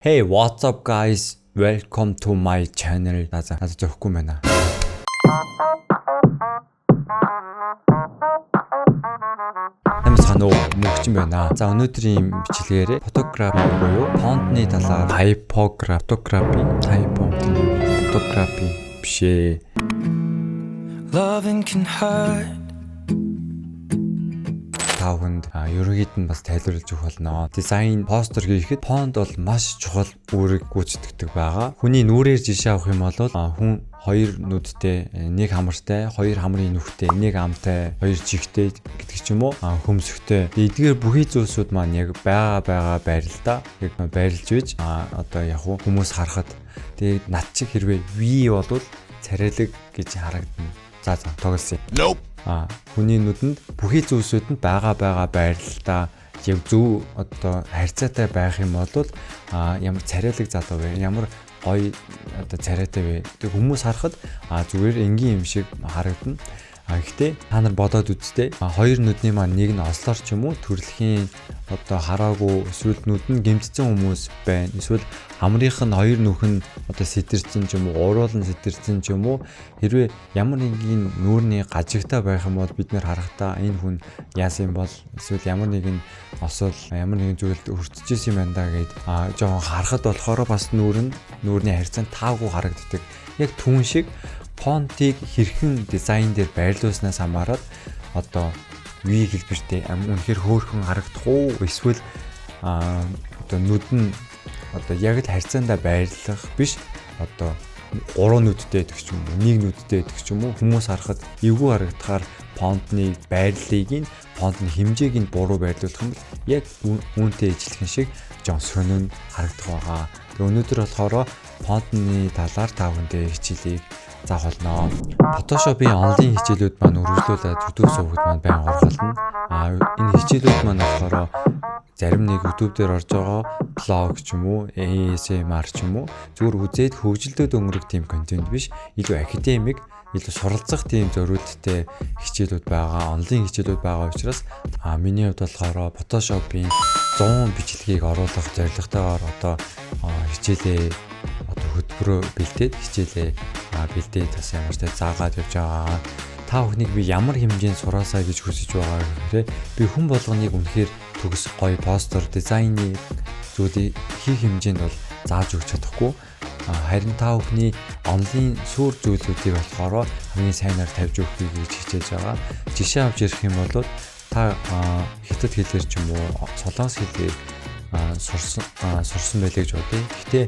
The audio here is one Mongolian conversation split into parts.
Hey, what's up, guys? Welcome to my channel. За, надад зөхгүй юм байна. Амсхан уу, мөгчин байна. За, өнөөдрийн бичлэгээр photography буюу фонтны талаар, typography, photography, typo, photography биш ээ. Loving can hurt. Та бүхэнд ерөнхийд нь бас тайлбарлаж өгөх болно. Дизайн постэр хийхэд фонт бол маш чухал үүрэг гүйцэтгэдэг байгаа. Хүний нүрээр жишээ авах юм бол хүн хоёр нүдтэй, нэг хамартай, хоёр хамрын нүхтэй, нэг амтай, хоёр чихтэй гэдэг ч юм уу, хөмсгтэй. Эдгээр бүхий зүйлсүүд маань яг байгаа байгаа байралдаа яг байрлаж байж одоо яг хүмүүс харахад тэгээд над чиг хэрвээ V болвол царайлаг гэж харагдана. За, тоглосон. Nope. Хүний нүдэнд бүхий зүйлсүүд нь байгаа байгаа байралдаа яг зөв одоо харьцаатай байх юм бол ямар царайлаг залуу вэ? Ямар гоё одоо царайтай вэ? Тэг хүмүүс харахад зүгээр энгийн юм шиг харагдана. Гэхдээ та нар бодоод үзтээ. Хоёр нүдний маань нэг нь ослоор ч юм уу, төрөлхийн одоо хараагүй, эсвэл нүд нь гэмтсэн хүмүүс байна. Эсвэл хамрынх нь хоёр нүх нь одоо сэтэрсэн ч юм уу, уруул нь сэтэрсэн ч юм уу. Хэрвээ ямар нэгэн нүүрний гажигтай байх юм бол бид нэр харахтаа энэ хүн яасан юм бол, эсвэл ямар нэгэн осол, ямар нэгэн зүйлд өртөжсэн юм байна да гэд жоохон харахад болохоор бас нүүр нь нүүрний харьцаанд таагүй харагддаг. Яг түүн шиг фонтыг хэрхэн дизайн дээр байрлуулснаас хамаарат одоо V хэлбэртэй үнэхээр хөөрхөн харагдах уу, эсвэл одоо нүд нь одоо яг л харьцаандаа байрлах биш, одоо гурван нүдтэй гэдэг ч юм уу, нэг нүдтэй гэдэг ч юм уу, хүмүүс харахад эвгүй харагдахаар фонтны байрлалыг нь, фонтны хэмжээг нь буруу байрлуулах юм бол яг үүнтэй ижилхэн шиг жоон сонин харагдах байгаа. Тэгээ өнөөдөр болохоор фонтны талаар та бүхэндээ хичээлийг заах болно. Photoshop-ийн онлайн хичээлүүд маань үргэлжлүүлээд YouTube сувагт маань байн орох болно. Энэ хичээлүүд маань болохоор зарим нэг YouTube дээр орж байгаа блог ч юм уу, ASMR ч юм уу, зүгээр үзээд хөгжилдөд өнгөрөх тийм контент биш, илүү академик, илүү суралцах тийм зориулттай хичээлүүд байгаа, онлайн хичээлүүд байгаа учраас миний хувьд болохоор Photoshop-ийн 100 бичлэгийг оруулах зорилготойгоор одоо хичээлээ одоо хөтөлбөрөө бэлдээд, хичээлээ бэлдээд бас ямар ч заагаад явж байгаа. Та бүхнийг би ямар хэмжээнд сураасаа гэж хүсэж байгаа гэхээр би хүн болгоныг үнэхээр төгс гоё постэр дизайны зүйлийг хийх хэмжээнд бол зааж өгч чадахгүй. Харин та бүхний онлайн сүр зүйлүүдийг болохоор хамгийн сайнаар тавьж өгөхийг гэж хичээж байгаа. Жишээ авч ярих юм бол та хятад хэлээр ч юм уу, солонгос хэлээр сурсан байлээ гэж бодъё. Гэхдээ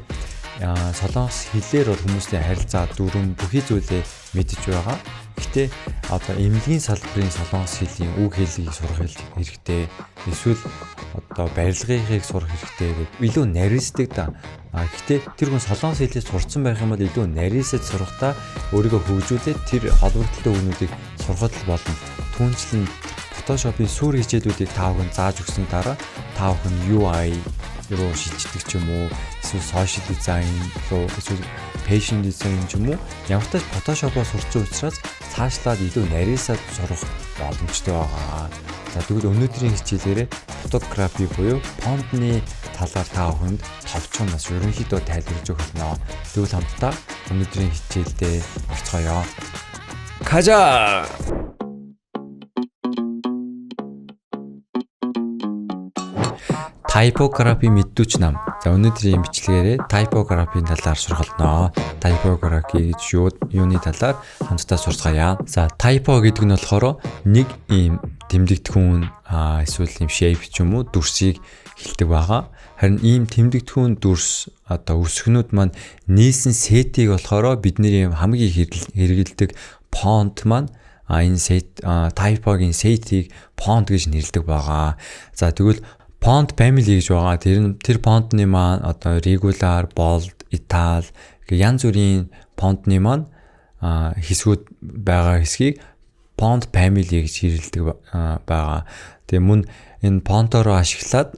солонгос хэлээр бол хүмүүстэй харилцаа, дүрэм бүхий зүйлээ мэдж байгаа. Гэхдээ одоо эмнэлгийн салбарын солонгос хэлийн үг хэллэгийг сурах хэрэгтэй. Эсвэл одоо барилгынхыг сурах хэрэгтэй гэдэг илүү нарийсдаг да. Гэхдээ тэр хүн солонгос хэлийг сурцсан байх юм бол илүү нарийсаж сурахдаа өөрийгөө хөгжүүлээд тэр холбогдлолтой үгнүүдийг сурахад л болно. Түүнчлэн Photoshop-ийн сүр хичээлүүдийг та бүхэн зааж өгсөний дараа та бүхэн UI руу шилждэг ч юм уу, эсвэл social design руу, эсвэл fashion design ч юм уу, ямар ч тач Photoshop-оо сурсан учраас цаашлаад илүү нарийсаад сурах боломжтой байгаа. За, тэгвэл өнөөдрийн хичээлээрээ photography буюу фонтны талаар та бүхэнд товчхон бас ерөнхийдөө тайлбарлаж өгөх болно. Тэгвэл хамтдаа өнөөдрийн хичээлдээ орцгоё. Кажа! Typography мэддүүч нам. За, өнөөдрийн бичлэгээрээ typography-ийн талаар сурах болно. Typography гэж юуны талаар хамтдаа сурцгаая. За, typo гэдэг нь болохоор нэг ийм тэмдэгдэхүүн эсвэл ийм shape ч юм уу дүрсийг хэлдэг байгаа. Харин ийм тэмдэгдэхүүн дүрс одоо өсгөнүүд маань нийсэн сетийг болохоор бидний хамгийн хэрэгэлдэг фонт маань энэ сет, typo-гийн сетийг фонт гэж нэрлэдэг байгаа. За, тэгвэл font family гэж байгаа. Тэр нь тэр фонтны маань одоо regular, bold, italic гэх янз бүрийн фонтны маань хэсгүүд байгаа хэсгийг font family гэж хэрэглэдэг байгаа. Тэгээ мөн энэ фонтороо ашиглаад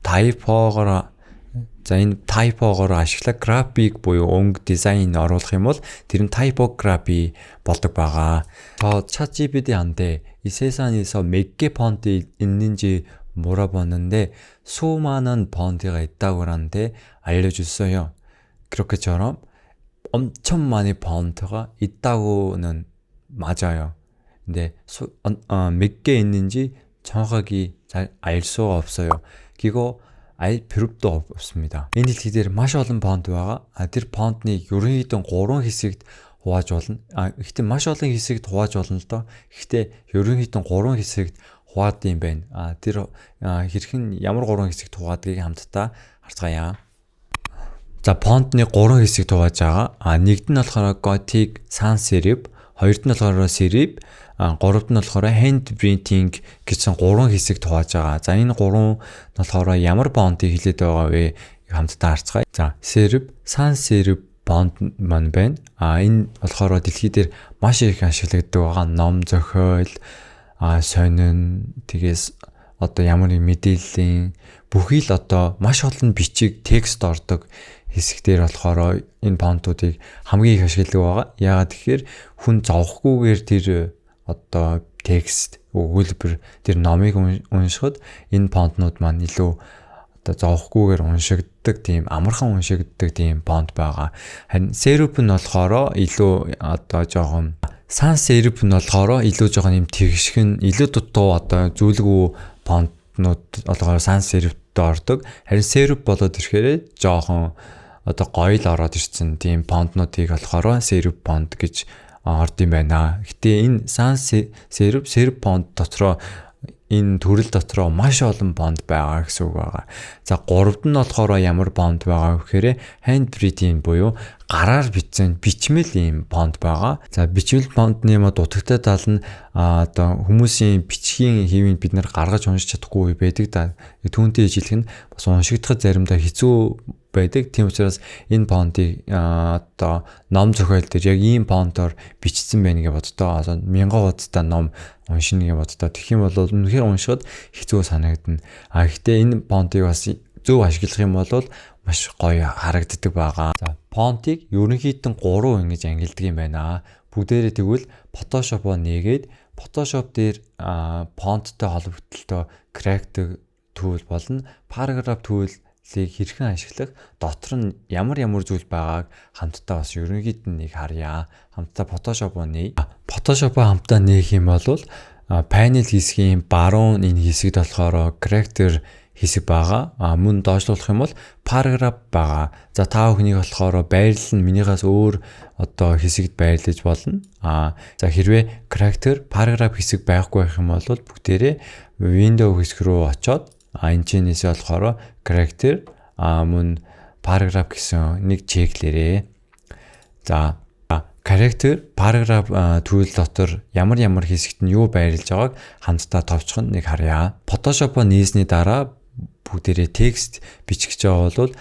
typo-гоор, за, энэ typo-гоор ашиглаад график буюу өнгө дизайн оруулах юм бол тэр нь typography болдог байгаа. 저 ChatGPT 한테 이 세상에서 몇 개 폰트 있는지 물어봤는데 수많은 폰트가 있다고 하는데 알려줬어요. 그렇게처럼 엄청 많이 폰트가 있다고는 맞아요. 근데 몇 개 있는지 정확하게 잘 알 수가 없어요. 그거 알 필요도 없습니다. Энэ дэлхий дээр маш олон фонт байгаа. А тэр фонтныг ерөнхийдөө 3 хэсэгт хувааж болно. А гэхдээ маш олон хэсэгт хувааж болно л доо. Гэхдээ ерөнхийдөө 3 хэсэгт хуваадаг юм байна. А тэр хэрхэн ямар 3 хэсэгт хуваадгийг хамтдаа харцгаая. За, фонтны 3 хэсэгт хувааж байгаа. А нэгд нь болохоор Gothic Sans Serif, хоёрд нь болохоор Serif, гуравд нь болохоор handwriting гэсэн гурван хэсэгт хувааж байгаа. За, энэ гурван нь болохоор ямар фонтыг хэлээд байгаа вэ? Хамтдаа харцгаая. За, serif, sans serif фонт маань байна. А энэ болохоор дэлхий дээр маш их ашиглагддаг байгаа. Ном зохиол, сонин, тэгээс одоо ямар нэг мэдээллийн бүхий л одоо маш олон бичиг, текст ордог хэсэг дээр болохоор энэ фонтуудыг хамгийн их ашигладаг байгаа. Яагаад тэгэхээр хүн зовхгүйгээр тэр одоо текст, өгүүлбэр, тэр номыг уншихад энэ фонтнууд маань илүү одоо зовхгүйгээр уншигддаг, тийм амархан уншигддаг тийм фонт байгаа. Харин serif нь болохоор илүү одоо жоохон, sans serif нь болохоор илүү жоохон юм тэгшхэн, илүү дутуу одоо зүйлгүй фонтнууд болохоор sans serif д ордог. Харин serif болоод ирэхээр жоохон одоо гоё л ороод ирсэн тийм фонтнуудыг болохоор serif фонт гэж орд юм байна. Гэтэ энэ sans serif, serif фонт дотроо, энэ төрөл дотроо маш олон фонт байгаа гэсэн үг байгаа. За, гуравд нь болохоор ямар фонт байгаа вэ гэхээр handwritten буюу гараар бичсэн бичмэл ийм фонт байгаа. За, бичмэл фонтны юм дутагтай тал нь одоо хүмүүсийн бичгийн хэвийг бид нар гаргаж уншиж чадахгүй байдаг да. Түүнтэй ижилхэн бас уншигдахад заримдаа хэцүү байдаг. Тийм учраас энэ фонтыг одоо ном зохиол дээр яг ийм фонтоор бичсэн байна гэж боддоо. Мянган хуудастай ном уншина гэж боддоо. Тэгэх юм бол үнэхээр уншихад хэцүү санагдана. А гэхдээ энэ фонтыг бас зөв ашиглах юм бол маш гоё харагддаг байгаа. За, фонтыг ерөнхийдөө 3 ингэж ангилдаг юм байна. Бүгдээрээ тэгвэл Photoshop-оо нээгээд Photoshop дээр фонттой холбогдлолтой character tool болон paragraph tool ыг хэрхэн ашиглах, дотор нь ямар ямар зүйл байгааг хамтдаа бас ерөнхийд нь нэг харъя. Хамтдаа Photoshop-оо нээе. Photoshop-оо хамтдаа нээх юм бол panel хэсгийн баруун энэ хэсэгт болохоор character хэсэг байгаа. А мөн доошлуулах юм бол paragraph байгаа. За, та бүхнийг болохоор байрлал нь минийхээс өөр одоо хэсэгт байрлаж болно. А за, хэрвээ character, paragraph хэсэг байхгүй байх юм бол бүгдээрээ window хэсэг рүү очоод энэ чинээсээ болохоор character, мөн paragraph гэсэн нэг check лээрээ. За, character, paragraph tool дотор ямар ямар хэсэгт нь юу байрлаж байгааг хамтдаа товчхон нэг харъя. Photoshop-о нээсний дараа бүгдээрээ текст бичих гэж байгаа бол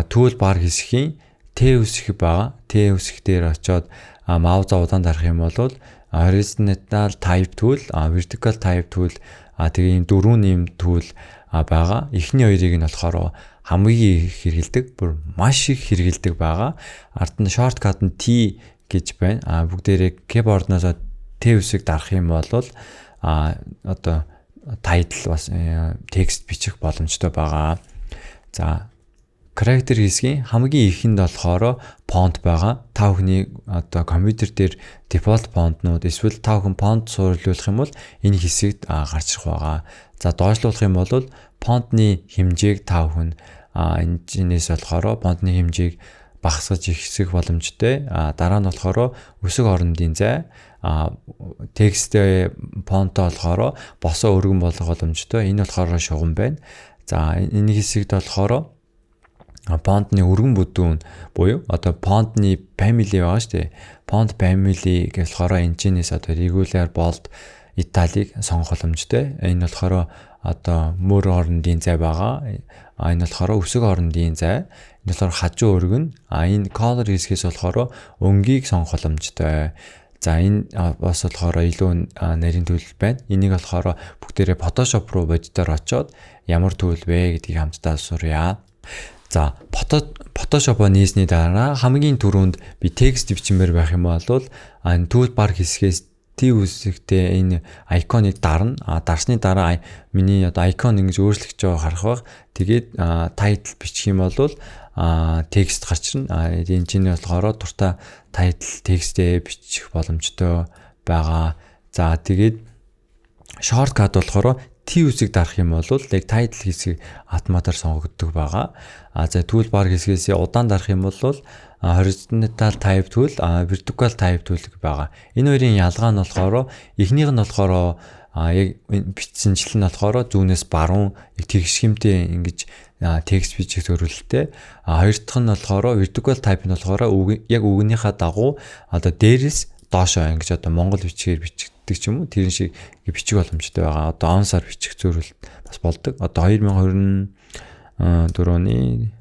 tool bar хэсгийн Т үсэг байгаа. Т үсэг дээр очиод маус удаан дарах юм бол horizontal type tool, vertical type tool, тэгээ ийм дөрвөн ийм tool байгаа. Эхний хоёрыг нь болохоор хамгийн их хэрэглэдэг, бүр маш их хэрэглэдэг байгаа. Ард нь shortcut нь T гэж байна. А бүгдээрээ keyboard-наас Т үсэг дарах юм бол одоо title, бас текст бичих боломжтой байгаа. За, character хэсгийн хамгийн ихэнд болохоор font байгаа. Та бүхний одоо компьютер дээр default фонтнууд эсвэл та бүхэн фонт суурилуулах юм бол энэ хэсэгт гарч ирэх байгаа. За, доошлуулах юм бол фонтны хэмжээг та бүхэн энэ чинээс болохоор фонтны хэмжээг багасгаж ихсэх боломжтой. А дараа нь болохоор өсөг хоорондын зай, текстээ, фонтоо болохоор босоо өргөн болгох боломжтой. Энэ болохоор шугам байна. За, энэ хэсэгт болохоор фонтны өргөн бүдүүн буюу одоо фонтны family байгаа шүү дээ. Font family гэх болохоор энэ чинээс одоо regular, bold, italic сонгох боломжтой. Энэ болохоор одоо мөр хоорондын зай байгаа. А энэ болохоор өсөг хоорондын зай. Энэ болохоор хажуу өргөн. А энэ color хэсгээс болохоор өнгийг сонгох боломжтой. За, энэ бас болохоор илүү нарийн tool байна. Энийг болохоор бүгдээрээ Photoshop руу боддоор очиод ямар tool вэ гэдгийг хамтдаа сурья. За, Photoshop-о нээсний дараа хамгийн түрүүнд би текст бичмээр байх юм бол энэ toolbar хэсгээс T үсэгтэй энэ icon ыг дарна. Дарсны дараа миний одоо icon ингэж өөрчлөгдөж байгааг харах байх. Тэгээд title бичих юм бол текст гарч ирнэ. Энэ чинь болохоор дуртай title текстээ бичих боломжтой байгаа. За, тэгээд shortcut болохоор T үсэг дарах юм бол яг title хэсгийг автоматар сонгогддог байгаа. За, toolbar хэсгээс удаан дарах юм бол horizontal type tool, vertical type tool байгаа. Энэ хоёрын ялгаа нь болохоор эхнийх нь болохоор яг бичсэнчлэн нь болохоор зүүнээс баруун яг тэгш хэмтэй ингэж текст бичих зориулттай. Хоёр дахь нь болохоор vertical type нь болохоор яг үгнийхээ дагуу одоо дээрээс доошоо ингэж одоо монгол бичгээр бичигддэг ч юм уу, тэрэн шиг бичих боломжтой байгаа. Одоо онсоор бичих зориулт бас болдог. Одоо 2024 оны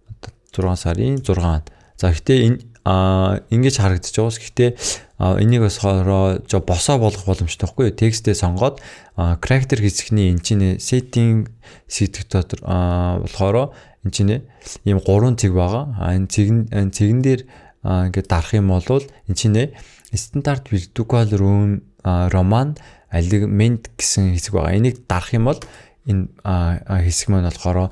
одоо 6 сарын 6. За, гэхдээ энэ ингэж харагдаж байгаа. Гэхдээ энийг болохоор жоо босоо болгох боломжтой байхгүй юу? Текстээ сонгоод character хэсэгний энэ чинь setting сэдв дотор болохоор энэ чинь ийм гурван цэг байгаа. Энэ цэгэн дээр ингээд дарах юм бол энэ чинь стандарт vertical room roman alignment гэсэн хэсэг байгаа. Энийг дарах юм бол энэ хэсэг маань болохоор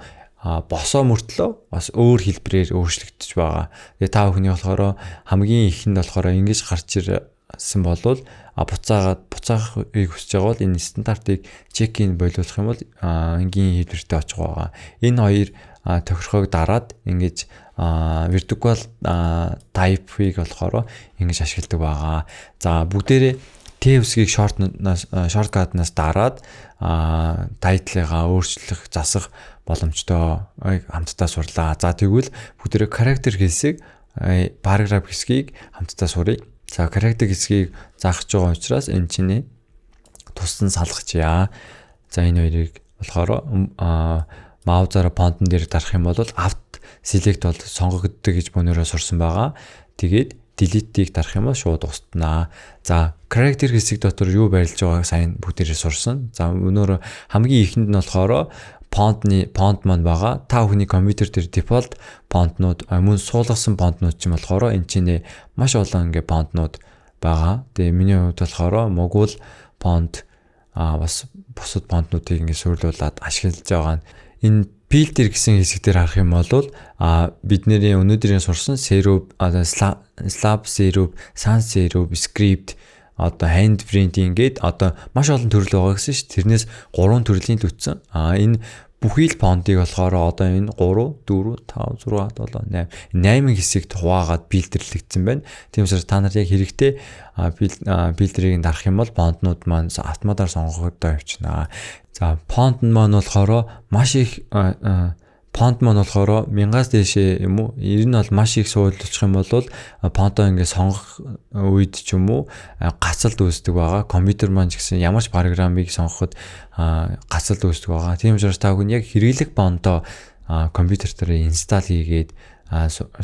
босоо мөртлөө бас өөр хэлбэрээр өөрчлөгдөж байгаа. Тэгээ та бүхний болохоор хамгийн ихэнд болохоор ингэж гарч ирсэн болвол буцаагаад буцаахыг хүсэж байгаа бол энэ стандартыг check in болиулах юм бол энгийн хэлбэртэй очих байгаа. Энэ хоёр тохирхоог дараад ингэж vertical type-ыг болохоор ингэж ашигладаг байгаа. За, бүгдээрээ T үсгийг shortcut-наас дараад title-ыгаа өөрчлөх, засах боломжтой хамтдаа сурлаа. За, тэгвэл бүгдээрээ character хэсэг, параграф хэсгийг хамтдаа суръя. За, character хэсгийг заах гэж байгаа учраас энэ чинь тусдан салгачъя. За, энэ хоёрыг болохоор mouse аараа font он дээр дарах юм бол auto select бол сонгогддог гэж бөөнөрөө сурсан байгаа. Тэгээд delete-ийг дарах юм бол шууд устнаа. За, character хэсэг дотор юу байрлаж байгааг сайн бүгдээрээ сурсан. За, өнөөр хамгийн ихэнд нь болохоор font маань байгаа. Та бүхний компьютер дээр default font нууд, мөн суулгасан font нууд ч юм болохоор энэ чинь маш олон ингээ font нууд байгаа. Тэгээ миний хувьд болохоор Mogul font, бас бусад font нуудыг ингээ суйрлуулад ашиглаж байгаа нь. Энэ filter гэсэн хэсэг дээр харах юм бол бидний өнөөдрийн сурсан serif, slab serif, sans serif, script, одоо hand printing гээд одоо маш олон төрөл байгаа гэсэн шүү. Тэрнээс гурван төрлийн л үтсэн. Энэ бүхий л font ыг болохоор одоо энэ 3, 4, 5, 6, 7, 8 8 хэсэгт хуваагаад filter лэгдсэн байна. Тийм учраас та нар яг хэрэгтэй filter ийг дарах юм бол font нууд маань автоматар сонгогдоо явчихнаа. За, font нь маань болохоор маш их font маань болохоор 1000-аас дээшээ юм уу? Ер нь бол маш их суулгачих юм бол font оо ингээд сонгох үед ч юм уу гацалд үүсдэг байгаа. Компьютер маань ч гэсэн ямар ч программыг сонгоход гацалд үүсдэг байгаа. Тийм учраас та бүхэн яг хэрэглэх font оо компьютер дээр install хийгээд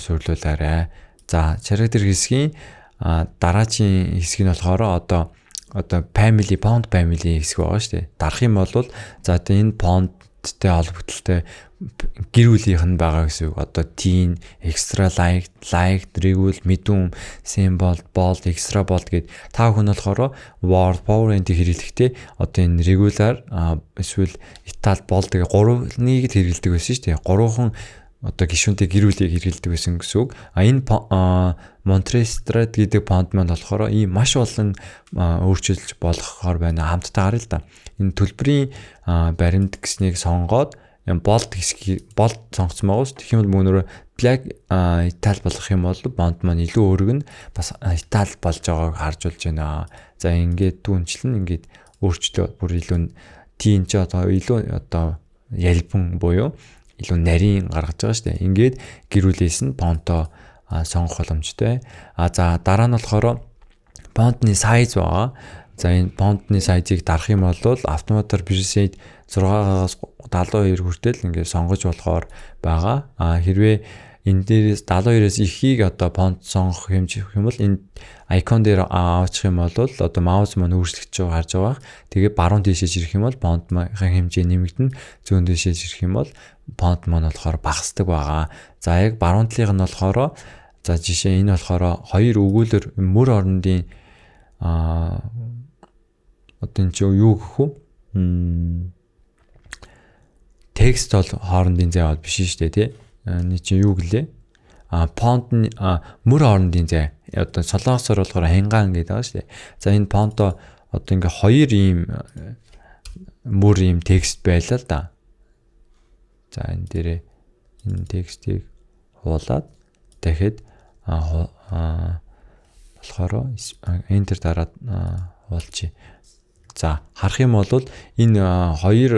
суйрлуулаарай. За, character хэсгийн дараачийн хэсэг нь болохоор одоо family, font family хэсэг байгаа шүү дээ. Дарах юм бол за, одоо энэ font тэй холбогдлолтой гэр бүлийнх нь байгаа гэсэн үг. Одоо teen, extra light, light, regular, medium, symbol, bold, extra bold гэд та бүхэн болохоор Word, PowerPoint-ийг хэрэглэхдээ одоо энэ regular эсвэл italic, bold гэх гурвыг л хэрэглэдэг байсан шүү дээ. Гурван одоо гишүүнтэй гэр бүлийг хэрэглэдэг байсан гэсэн үг. А энэ Montserrat гэдэг font маань болохоор ийм маш олон өөрчилж болохоор байна. Хамтдаа харъя л да. Энэ төлбөрийн баримт гэснийг сонгоод bold хэсгийг bold сонгоцсон байгаа ус. Тэгэх юм бол мөнөөрөө black italic болгох юм бол font маань илүү өргөн, бас italic болж байгааг харж болж байна. За, ингээд түнчлэн ингээд өөрчлөө, бүр илүү тийм ч одоо илүү одоо ялбан буюу илүү нарийн гаргаж байгаа шүү дээ. Ингээд гэр бүлээс нь font оо сонгох боломжтой. А за, дараа нь болохоор font ны size байгаа. За, энэ font ны size ыг дарах юм бол автоматар preset 6-аас 72 хүртэл ингээд сонгож болохоор байгаа. А хэрвээ энэ дээрээс 72-оос ихийг одоо font сонгох хэмжих юм бол энэ icon дээр аваачих юм бол одоо mouse маань өөрчлөгдөж байгааг харж байгаа. Тэгээ баруун тийшээ ирэх юм бол font хэмжээ нэмэгдэнэ. Зүүн тийшээ ирэх юм бол font маань болохоор багасдаг байгаа. За, яг баруун талынх нь болохоор, за, жишээ энэ болохоор хоёр өгүүлэр мөр орондын Одоо энэ чи юу гэх вэ? Текст бол хоорондын зай бол биш шүү дээ, тий. Энэ чи юу гэлээ? Font нь мөр хоорондын зай. Одоо солонгосоор болохоор хингаан гэдэг байгаа шүү дээ. За, энэ font оо одоо ингээ хоёр ийм мөр ийм текст байлаа л да. За, энэ дээрээ энэ текстийг хуулаад дахиад болохоор enter дараад хуулчих. За, харах юм бол энэ хоёр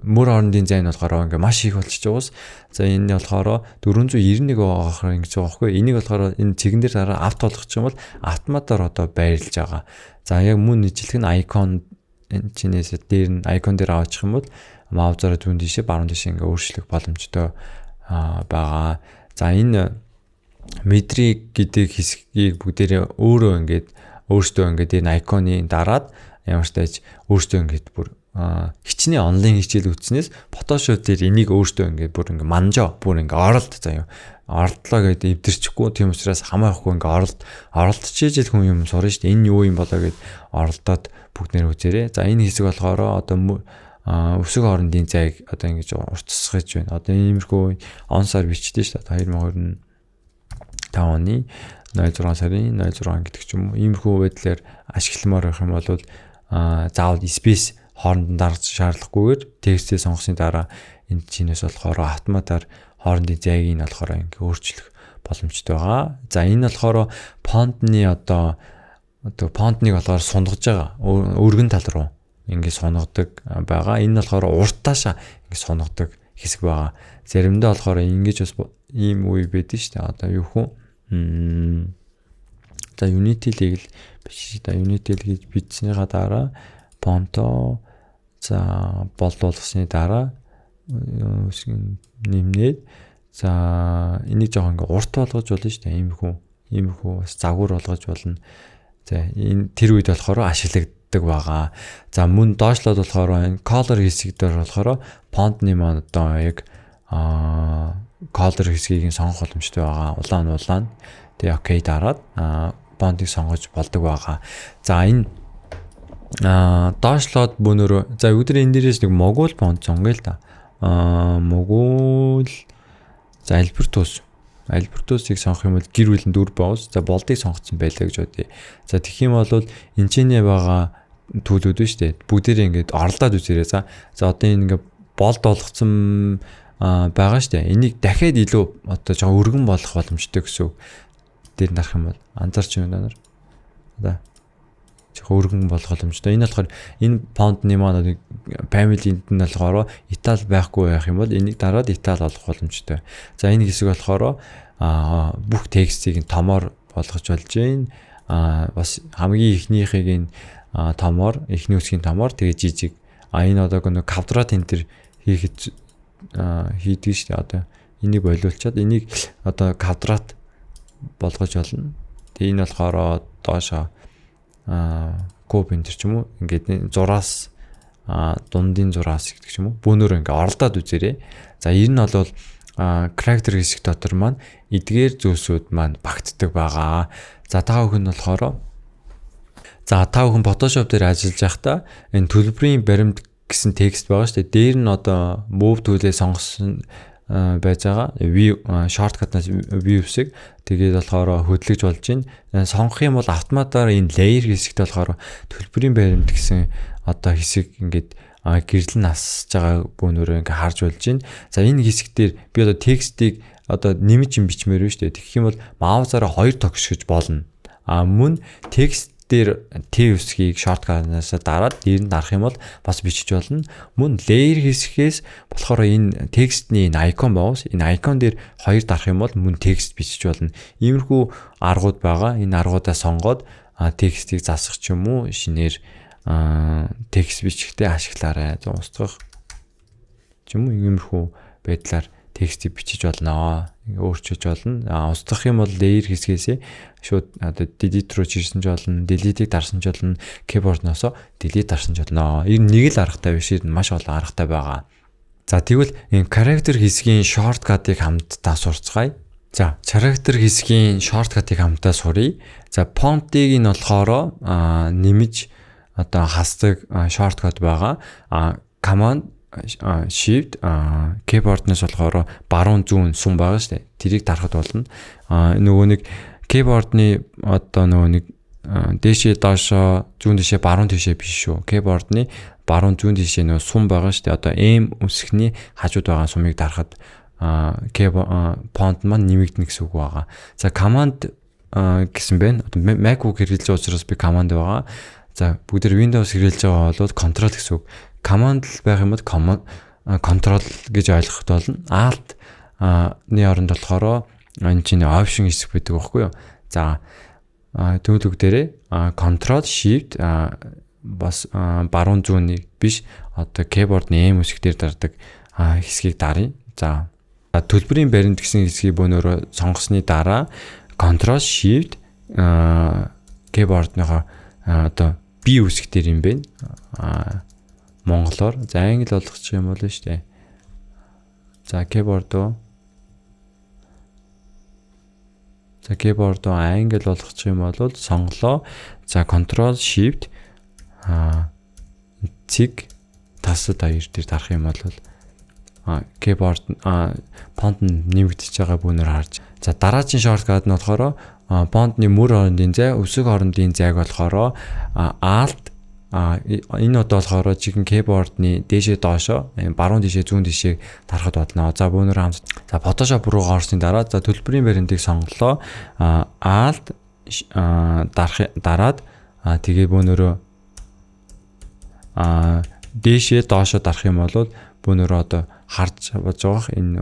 мөр хоорондын зай нь болохоор ингээ маш их болчихж байгаас. За, энэ болохоор 491 байгаа ингэж байгаа байхгүй. Энийг болохоор энэ цэгэн дээр дараа авто болгочих юм бол автоматар одоо байрлаж байгаа. За, яг мөн нийтлэх нь icon энэ чинээс дээр нь icon дээр аваачих юм бол mouse аараа зүүн тийшээ, баруун тийшээ ингээ өөрчлөх боломжтой байгаа. За, энэ metric гэдэг хэсгийг бүгдээрээ өөрөө ингээд өөртөө ингээд энэ icon ы дараад ямар ч тааж өөртөө ингээд бүр хичнээн онлайн хичээл үзснээс Photoshop дээр энийг өөртөө ингээд бүр ингээд манжоо, бүр ингээд оролд заяа оролдлоо гэдээ эвдэрчихгүй. Тийм учраас хамаахгүй ингээд оролдчихэж л хүн юм сурна шүү дээ. Энэ юу юм болоо гэд оролдоод бүгд нэр үзээрэй. За, энэ хэсэг болохоор одоо өсөг хоорондын зайг одоо ингэж уртасгаж байна. Одоо иймэрхүү он сар бичдэг шүү дээ. 2025 оны 06 сарын 06 гэдэг ч юм уу. Иймэрхүү байдлаар ашигламаар байх юм бол заавал space хооронд нь дарж шаардлагагүйгээр текстээ сонгосны дараа энэ чинээс болохоор автоматар хоорондын зайг нь болохоор ингээ өөрчлөх боломжтой байгаа. За, энэ болохоор font ны одоо font ныг болохоор сунгаж байгаа. Өргөн тал руу ингээ сунгадаг байгаа. Энэ нь болохоор уртаашаа ингээ сунгадаг хэсэг байгаа. Заримдаа болохоор ингэж бас ийм үе байдаг шүү дээ. Одоо юу хөө? За, Unity-ийг л биш да, Unity л гэж бичснийхаа дараа font оо за bold болгосны дараа нэмнээд, за, энийг жоохон ингээ урт болгож болно шүү дээ. Иймэрхүү бас загвар болгож болно. За, энэ тэр үед болохоор ашиглагддаг байгаа. За, мөн доошлоод болохоор энэ color хэсэг дээр болохоор font ны маань одоо яг color хэсгийг нь сонгох боломжтой байгаа. Улаан улаан. Тэгээ okay дараад font ыг сонгож болдог байгаа. За, энэ доошлоод бөөнөрөө, за, өдөр энэ дээрээс нэг Могул font сонгоё л да. Могул, за, Альбертус. Альбертусыг сонгох юм бол гэр бүлийн дүр боос. За, bold ыг сонгоцсон байлаа гэж бодъё. За, тэгэх юм бол энэ ч нэ байгаа tool үүд нь шүү дээ. Бүгдээрээ ингээд оролдоод үзээрэй. За. За, одоо энэ ингээд bold болгоцсон байгаа шүү дээ. Энийг дахиад илүү одоо жоохон өргөн болох боломжтой гэсэн үг. Дээр нь дарах юм бол анзаарч байна нар. За, жоохон өргөн болох боломжтой. Энэ болохоор энэ font ны маань family-нд нь болохоор italic байхгүй байх юм бол энийг дараад italic болох боломжтой. За, энэ хэсэг болохоор бүх текстийг нь томоор болгож болж байна. Бас хамгийн эхнийхийг нь томоор, эхний үсгийн томоор, тэгээ жижиг. Энэ одоо нэг квадрат энэ төр хийхэд хийдэг шүү дээ. Одоо энийг болиулчаад энийг одоо квадрат болгож болно. Тэгээ энэ болохоор доошоо куб энэ ч юм уу, ингээд зураас дундын зураас гэдэг ч юм уу, бөөнөр ингээ оролдоод үзээрэй. За, ер нь бол character хэсэг дотор маань эдгээр зүйлсүүд маань багтдаг байгаа. За, та бүхэн болохоор, за, та бүхэн Photoshop дээр ажиллаж байхдаа энэ төлбөрийн баримт гэсэн текст байгаа шүү дээ. Дээр нь одоо move tool-ээ сонгосон байж байгаа. V shortcut-наас V үсэг тэгээд болохоор хөдлөж болж байна. Сонгох юм бол автоматар энэ layer хэсэгт болохоор төлбөрийн баримт гэсэн одоо хэсэг ингээд гэрэл нь асж байгаа бөөнөрөө ингээ харж болж байна. За, энэ хэсэг дээр би одоо текстийг одоо нэмж юм бичмээр байна шүү дээ. Тэгэх юм бол mouse аараа хоёр тогшиж болно. А мөн текст дээр T үсгийг shortcut-наас дараад дээр нь дарах юм бол бас бичиж болно. Мөн layer хэсгээс болохоор энэ текстний энэ icon боос, энэ icon дээр хоёр дарах юм бол мөн текст бичиж болно. Иймэрхүү аргууд байгаа. Энэ аргуудаа сонгоод текстийг засах ч юм уу, шинээр текст бичихтэй ашиглаарай. За, устгах ч юм уу, иймэрхүү байдлаар текстийг бичиж болно. Ингээ өөрчилж болно. Устгах юм бол layer хэсгээсээ шууд одоо delete руу чирсэн ч болно, delete-ийг дарсан ч болно, keyboard-ноосоо delete дарсан ч болно. Ер нь нэг л аргатай биш, ер нь маш олон аргатай байгаа. За, тэгвэл энэ character хэсгийн shortcut-ыг хамтдаа сурцгаая. За, character хэсгийн shortcut-ыг хамтдаа суръя. За, font-ыг нь болохоор нэмж одоо хасдаг shortcut байгаа. Command Shift, keyboard-наас болохоор баруун зүүн сум байгаа шүү дээ. Тэрийг дарахад болно. Нөгөө нэг keyboard-ны одоо нөгөө нэг дээшээ доошоо, зүүн тишээ, баруун тишээ биш шүү. Keyboard-ны баруун зүүн тишээ нөгөө сум байгаа шүү дээ. Одоо M үсгний хажууд байгаа сумыг дарахад keyboard font маань нэмэгдэнэ гэсэн үг байгаа. За, command гэсэн байна. Одоо MacBook хэрэглэж байгаа учраас би command байгаа. За, бүгд Windows хэрэглэж байгаа бол control гэсэн үг. Command л байх юм бол command control гэж ойлгоход болно. Alt ны оронд болохоор энэ чинь option хэсэг байдаг байхгүй юу? За, тэгвэл бүгдээрээ control shift бас баруун зүүнний биш, одоо keyboard-ны M үсэг дээр дардаг хэсгийг даръя. За, төлбөрийн баримт гэсэн хэсгийг бөөнөрөө сонгосны дараа Ctrl Shift keyboard-ныхоо одоо B үсэг дээр юм байна. Монголоор. За, англи болгочих юм бол шүү дээ. За, keyboard уу. За, keyboard уу англи болгочих юм бол сонголоо. За, Ctrl Shift цэг тасад хоёр дээр дарах юм бол keyboard font нь нэмэгдэж байгаа бүүнээр харж. За, дараагийн shortcut нь болохоор font-ны мөр хоорондын зай, үсэг хоорондын зайг болохоор Alt, энэ одоо болохоор жинхэнэ keyboard-ны дээшээ доошоо, баруун тишээ, зүүн тишээ дарахад болно. За, бүүнээр хамт. За, Photoshop руугаа орсны дараа, за, төлбөрийн баримтыг сонголоо. Alt дарах дараад тэгээ бүүнөрөө дээшээ доошоо дарах юм бол бүүнөрөө одоо харж болж байгаа энэ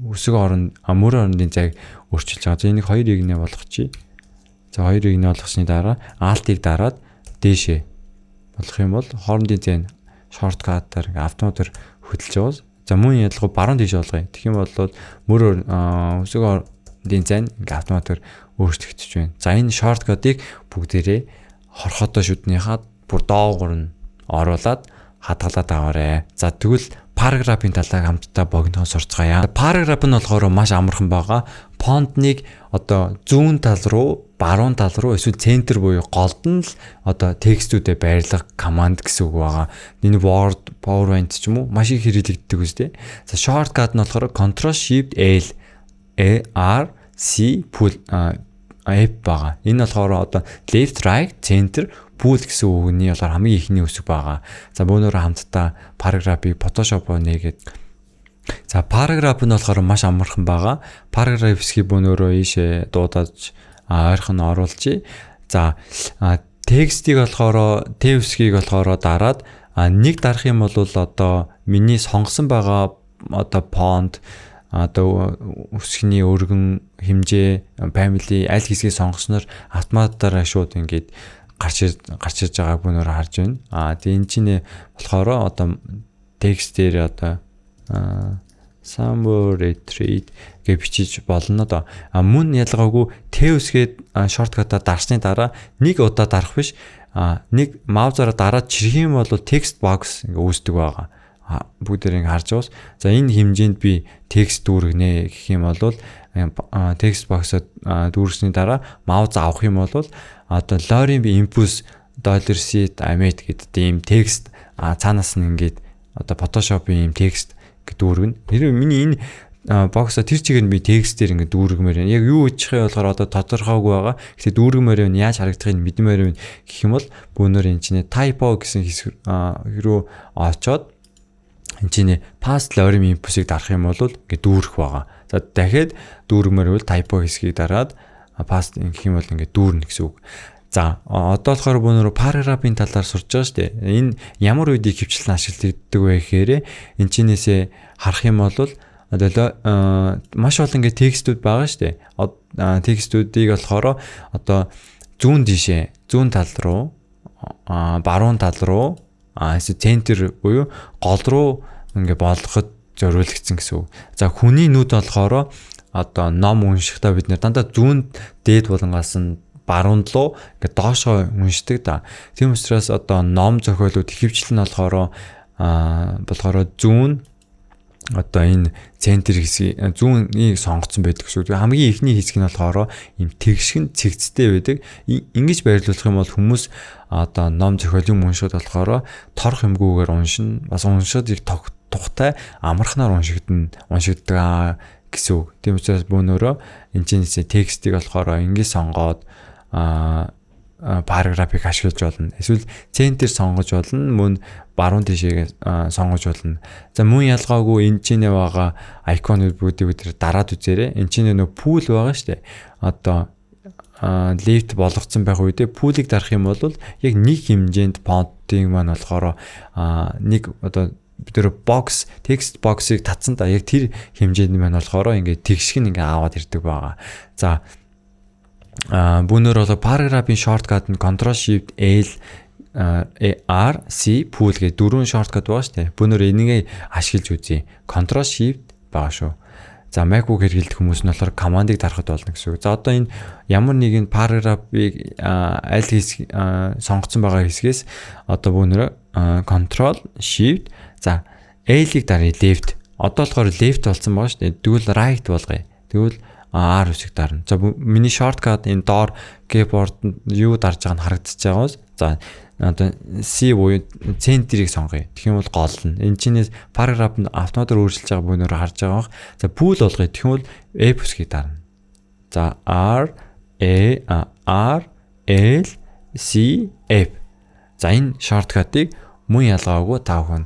үсэг орон мөр орондын зайг өөрчилж байгаа. За, энийг 2-ыг нэ болгочих. За, 2-ыг нэ болгосны дараа Alt-ыг дараад дээшээ болох юм бол хоорондын зай нь shortcut-аар ингээ автоматар хөдөлж байгаа. За, мөн ялгуу баруун тийш болгоё. Тэгэх юм бол мөр үсэг орондын зай нь ингээ автоматар өөрчлөгдөж байна. За, энэ shortcut-ыг бүгдээрээ хорхоодоо шүднийхаа бүр доогуур нь оруулаад хадгалаад аваарэ. За, тэгвэл параграфын талаар хамтдаа богинохон сурцгаая. Параграф нь болохоор маш амархан байгаа. Font-ыг одоо зүүн тал руу, баруун тал руу эсвэл центр буюу голд нь л одоо текстүүдэд байрлах команд гэсэн үг байгаа. Энэ Word, PowerPoint ч юм уу маш их хэрэглэгддэг үстэй. За, shortcut нь болохоор Ctrl Shift L A R C full F байгаа. Энэ болохоор одоо left, right, center, full гэсэн үгний болохоор хамгийн ихний үсэг байгаа. За, бөөнөрөө хамтдаа параграфыг Photoshop-оо нээгээд. За, параграф нь болохоор маш амархан байгаа. Параграф хэсгийг бөөнөрөө ийшээ дуудаж ойрхон оруулъя. За, текстийг болохоор Т үсгийг болохоор дараад нэг дарах юм бол одоо миний сонгосон байгаа одоо font, одоо үсгний өргөн хэмжээ, family аль хэсгийг сонгосноор автоматаараа шууд ингээд гарч ирж байгааг бүүнээр харж байна. Тэгээ энэ чинь болохоор одоо текст дээр одоо "summer retreat" гэж бичиж болно доо. А мөн ялгаагүй Т үсгээд shortcut-аа дарсны дараа нэг удаа дарах биш. Нэг маузаараа дараад чирэх юм бол text box ингээ үүсдэг байгаа. Бүгдээр ингээ харж байгаас. За, энэ хэмжээнд би текст дүүргэнэ гэх юм бол text box-о дүүргэсний дараа маус авах юм бол одоо lorem ipsum dollar sit amet гэдэг ийм текст цаанаас нь ингээд одоо Photoshop-ын ийм текст дүүргэнэ. Тэр миний энэ box-о тэр чигээр би текстээр ингээд дүүргэмээр байна. Яг юу ичих юм болохоор одоо тодорхойгүй байгаа. Гэхдээ дүүргэмээр байна, яаж харагдахыг мэдмээр байна гэх юм бол бүүнөр энэ чинь typo гэсэн хэсэг рүү очоод энэ чинь paste lorem ipsum-ыг дарах юм бол ингээд дүүрэх байгаа. За, дахиад дүүргэмээр бол typo хэсгийг дараад paste гэх юм бол ингээд дүүрнэ гэсэн үг. За, одоо болохоор бүүнөр параграфын талаар сурч байгаа шүү дээ. Энэ ямар үед их хвчлэн ашиглагддаг вэ гэхээр энэ чинээсээ харах юм бол одоо маш олон ингээд текстүүд байгаа шүү дээ. Текстүүдийг болохоор одоо зүүн тийшээ, зүүн тал руу, баруун тал руу, эсвэл центр буюу гол руу ингээ болгоход зориулагдсан гэсэн үг. За, хүний нүд болохоор одоо ном уншихдаа бид нэр дандаа зүүн дээд булангаас нь баруун руу ингээ доошоо уншдаг да. Тийм учраас одоо ном зохиолууд ихэвчлэн болохоор зүүн Одоо энэ центр хэсгийг зүүннийг сонгоцсон байдаг шүү. Тэгээ хамгийн эхний хэсэг нь болохоор ийм тэгшгэн цэгцтэй байдаг. Ингэж байрлуулах юм бол хүмүүс одоо ном зохиол юм уншихад болохоор торох юмгүйгээр уншина. Бас уншихад их тухтай амархнаар уншигддаг аа гэсэн үг. Тийм учраас бөөнөрөө энэ чинь текстийг болохоор ингэж сонгоод параграфыг ашиглаж болно. Эсвэл центр сонгож болно, мөн баруун тишээ сонгож болно. За, мөн ялгаагүй энэ чинь байгаа icon-ууд бүгдийг бид дараад үзээрэй. Энэ чинь нөө pull байгаа шүү дээ. Одоо left болгоцсон байх үедээ pull-ыг дарах юм бол яг нэг хэмжээнд font-ын маань болохоор нэг одоо бид нэр box, text box-ыг татсан да, яг тэр хэмжээнд маань болохоор ингээд тэгшг нь ингээд аваад ирдэг байгаа. За, бүүнөр бол параграфын shortcut нь Ctrl Shift L R C pull гэх дөрвөн shortcut байгаа шүү дээ. Бүүнөр энийг ашиглаж үзье. Ctrl Shift байгаа шүү. За, MacBook хэрэглэдэг хүмүүс нь болохоор command-ыг дарахад болно гэсэн үг. За, одоо энэ ямар нэгэн параграфыг аль хэсэг сонгоцсон байгаа хэсгээс одоо бүүнөр Ctrl Shift, за, L-ийг даръя, left. Одоо болохоор left болсон байгаа шүү дээ. Тэгвэл right болгоё. Тэгвэл R үсэг дарна. За, миний shortcut энэ доор keyboard юу дарж байгаа нь харагдаж байгаа. За, одоо C буюу центрийг сонгоё. Тэгэх юм бол гол нь. Энэ чинээс параграф нь автоматар өөрчилж байгаа бүүнээр харж байгаа бах. За, pull болгоё. Тэгэх юм бол F үсгийг дарна. За, R A R L C F. За, энэ shortcut-ыг мөн ялгаагүй та бүхэн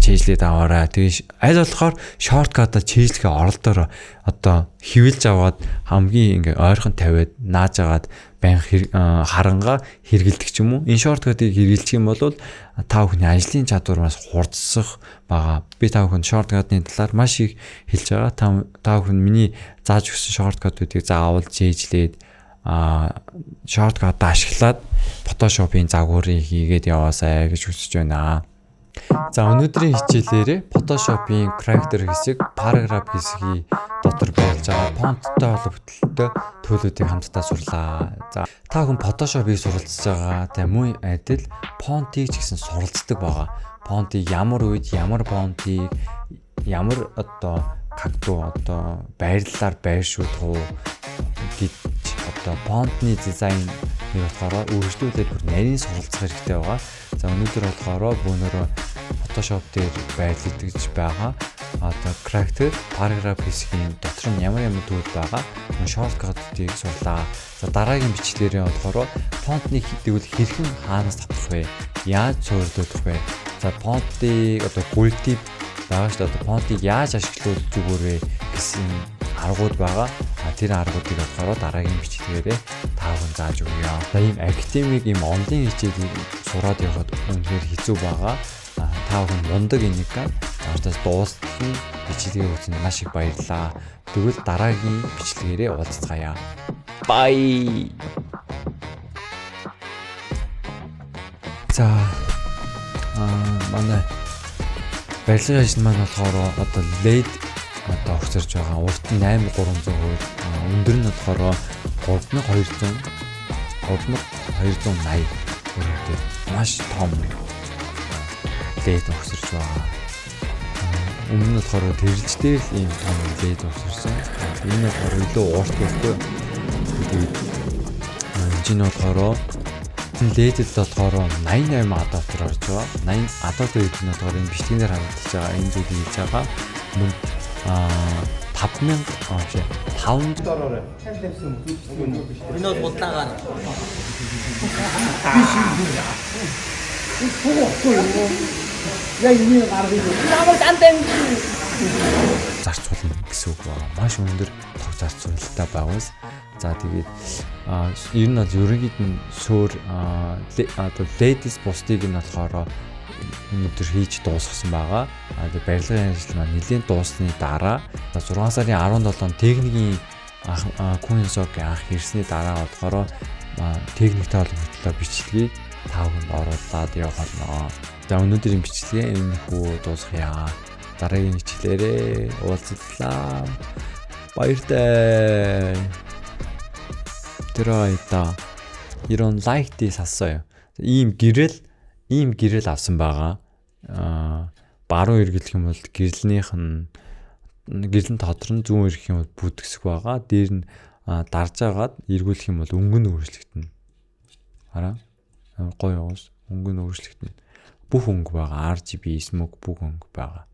цээжлээд аваарай. Тэгээ аль болохоор shortcut-а цээжлэхээ оролдоороо, одоо хэвлэж аваад хамгийн ингээ ойрхон тавиад нааж агаад байнга харангаа хэрэгэлдэг ч юм уу. Энэ shortcut-ыг хэрэглэх юм бол та бүхний ажлын чадвар бас хурдсах байгаа. Би та бүхэнд shortcut-ны талаар маш их хэлж байгаа. Та бүхэн миний зааж өгсөн shortcut-уудыг заавал цээжлээд shortcut ашиглаад Photoshop-ын загварыг хийгээд яваасай гэж хүсэж байна. За, өнөөдрийн хичээлээрээ Photoshop-ын character хэсэг, paragraph хэсгийг дотор байрлаж байгаа font-той холбогдлолтой tool-үүдийг хамтдаа сурлаа. За, та бүхэн Photoshop-ыг суралцж байгаа. Тэгээ мөн адил font-ыг ч гэсэн суралцдаг байгаа. Font-ыг ямар үед ямар font-ыг ямар одоо какту одоо байрлалаар байршуулах уу гэж одоо font-ны дизайн нэг болохоор үргэлжлүүлээд бүр нарийн суралцах хэрэгтэй байгаа. За, өнөөдөр болохоор бөөнөрөө Photoshop дээр байрлагдаж байгаа одоо character, paragraph хэсгийн дотор нь ямар ямар tool байгаа shortcut-ыг сурлаа. За, дараагийн бичлэгээрээ болохоор font-ны тэгвэл хэрхэн хаанаас татах вэ? Яаж суурилуулах вэ? За, font-ыг одоо гүлтип байгаа шүү дээ. Одоо font-ыг яаж ашиглавал зүгээр вэ гэсэн аргууд байгаа. А тэр аргуудыг болохоор дараагийн бичлэгээрээ та бүхэн зааж өгье. За, ийм академик, ийм онлайн хичээлийг сураад явахад үнэхээр хэцүү байгаа. Та бүхэн мундаг энийг ортоос дуустал нь бичлэгээ үзсэн маш их баярлалаа. Тэгвэл дараагийн бичлэгээрээ уулзцгаая. Bye. За, манай барилгын ажил маань болохоор одоо LED одоо огцорж байгаа. Урт нь 8300 хууль, өндөр нь болохоор 3200 3280 өрөөтэй маш том LED огцорж байгаа. Өмнө нь болохоор тэрэлж дээр л ийм том LED огцорсон. Энэ болохоор илүү урт байхгүй. Тэгээд энэ нь болохоор LED-д болохоор 88 адаптер орж байгаа. 80 адаптер гэдэг нь болохоор энэ бичлэгнээр харагдаж байгаа энэ зүйлийг хийж байгаа. Мөн 5000 аа биш 5 Дороорой. Энэ бол будлаагаар. Яг энийг гаргая. Намайг дандаа зарцуулна гэсэн үг байна. Маш өндөр тог зарцуулалттай байгуус. За, тэгээд ер нь бол ерөнхийд нь суурь одоо LED-с бусдыг нь болохоор өнөөдөр хийж дуусгасан байгаа. Тэгээд барилгын ажил маань нэлээд дууссаны дараа 6 сарын 17-нд техникийн Кунсогийн анх ирсний дараа болохоор техниктэй холбогдлоо бичлэгийг та бүхэнд оруулаад явах болно. За, өнөөдрийн бичлэгээ энэхүү дуусгая. Дараагийн хичээлээрээ уулзлаа. Баяртай. 들어있다. 이런 like 샀어요. ийм гэрэл авсан байгаа. Аа, Баруун эргэлэх юм бол гэрлэнийх нь гэрлэн тодрон, зүүн эргэх юм бол бүдгсэх байгаа. Дээр нь дарж агаад эргүүлэх юм бол өнгө нь өөрчлөгдөнө. Хараа. Гоё яваас өнгө нь өөрчлөгдөнө. Бүх өнгө байгаа. RGB, smoke бүх өнгө байгаа.